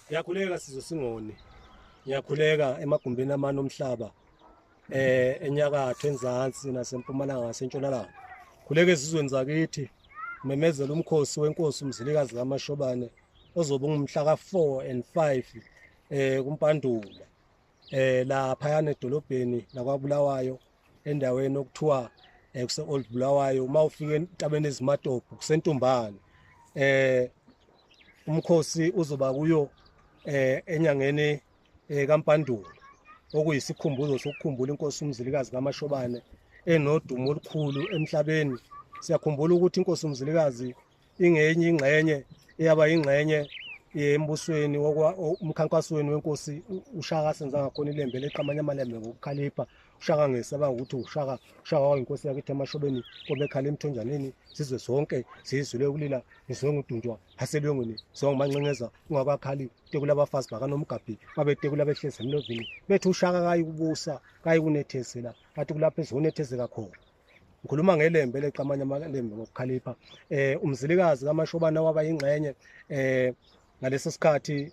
Ngiyakhuleka sizwe singoni. Ngiyakhuleka emagumbini amane omhlaba enyakatho, enzansi, nasempumalanga, nasentshonalanga. Khuleka ezizweni zakithi, memezela umkhosi wenkosi uMzilikazi kaMashobane ozobe ungumhla ka-4 and 5 kuMpandula laphayana edolobheni lakwaBulawayo, endaweni okuthiwa kuse Old Bulawayo, uma ufika entabeni eziMatopo kuseNtumbane. Umkhosi uzoba kuyo enyangeni kaMpandula, okuyisikhumbuzo sokukhumbula inkosi uMzilikazi kaMashobane enodumo olukhulu emhlabeni. Siyakhumbula ukuthi inkosi uMzilikazi ingenye ingxenye eyaba ingxenye embusweni umkhankasweni wenkosi uShaka Senzangakhona, ilembe leqamanye amalembe ngokukhalipha. UShaka ngesaba ukuthi uShaka, uShaka wayinkosi yakithi eMashobeni, obekhala emthonjaneni, sizwe sonke sizwile ukulila ngizwe ngudunjwa aselwengweni songomancenceza ungakakhali tekula abafazi bakaNomgabhi babetekula behlezi emlovini bethi uShaka kayi kubusa kayi kunethezela, bathi kulapho ezonethezeka khona. Ngikhuluma ngelembe leqamanye amalembe ngokukhalipha. UMzilikazi kaMashobana waba ingxenye ngaleso sikhathi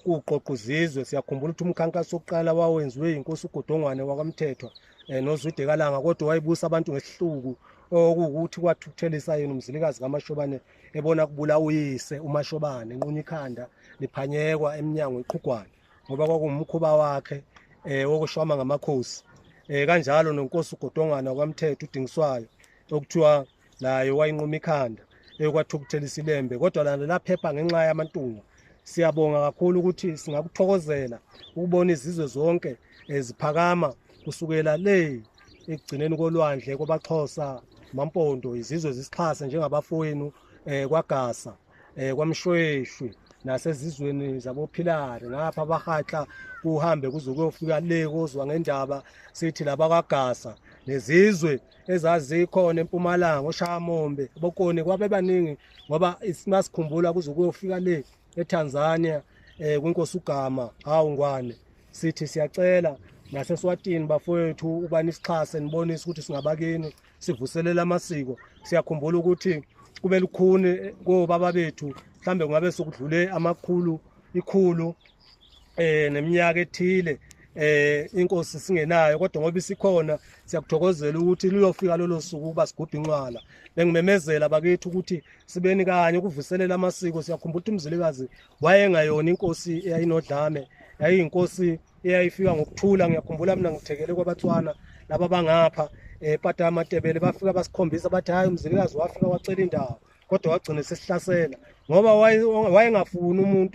kuqoqo izizwe. Siyakhumbula ukuthi umkhankaso wokuqala wawenziwe inkosi uGodongwane wakwaMthethwa noZwide kaLanga, kodwa wayebusa abantu ngesihluku, okuwukuthi kwathukuthelisa yena uMzilikazi kaMashobane ebona kubula uyise uMashobane enqunya ikhanda liphanyekwa eminyango iqhugwane, ngoba kwakuwumkhuba wakhe wokushwama ngamakhosi. Kanjalo nonkosi uGodongwana kwaMthetho uDingiswayo, okuthiwa naye wayinquma ikhanda, ekwathukuthelisa ilembe, kodwa lana laphepha ngenxa yamantunga. Siyabonga kakhulu ukuthi singakuthokozela ukubona izizwe zonke ziphakama kusukela le ekugcineni kolwandle kwabaXhosa, Mampondo, izizwe zisixhase njengabafowenu kwaGasa, kwaMshweshwe, nasezizweni zabophilari ngapha bahaxa, kuhambe kuze kuyofika le kozwa ngendaba. Sithi laba kwaGasa nezizwe ezazikhona empumalanga, oShamombe, bokoni kwabe baningi, ngoba masikhumbula kuze kuyofika le eTanzania kwinkosi uGama. Hawu ngwane, sithi siyacela naseSwatini bafowethu uba nisixhase, nibonise ukuthi singabakini, sivuselela amasiko. Siyakhumbula ukuthi kube lukhuni kobaba bethu, mhlambe kungabe sokudlule amakhulu, ikhulu neminyaka ethile inkosi singenayo, kodwa ngoba isikhona siyakuthokozela ukuthi luyofika lolo suku ukuba sigubhe inxwala. Bengimemezela bakithi ukuthi sibeni kanye ukuvuselela amasiko. Siyakhumbula ukuthi uMzilikazi wayengayona inkosi eyayinodlame, yayiyinkosi eyayifika ngokuthula. Ngiyakhumbula mina ngithekele kwabaTswana laba bangapha ePata amaTebele, bafika basikhombisa bathi hayi, uMzilikazi wafika wacela indawo, kodwa wagcina sesihlasela ngoba wayengafuni umuntu.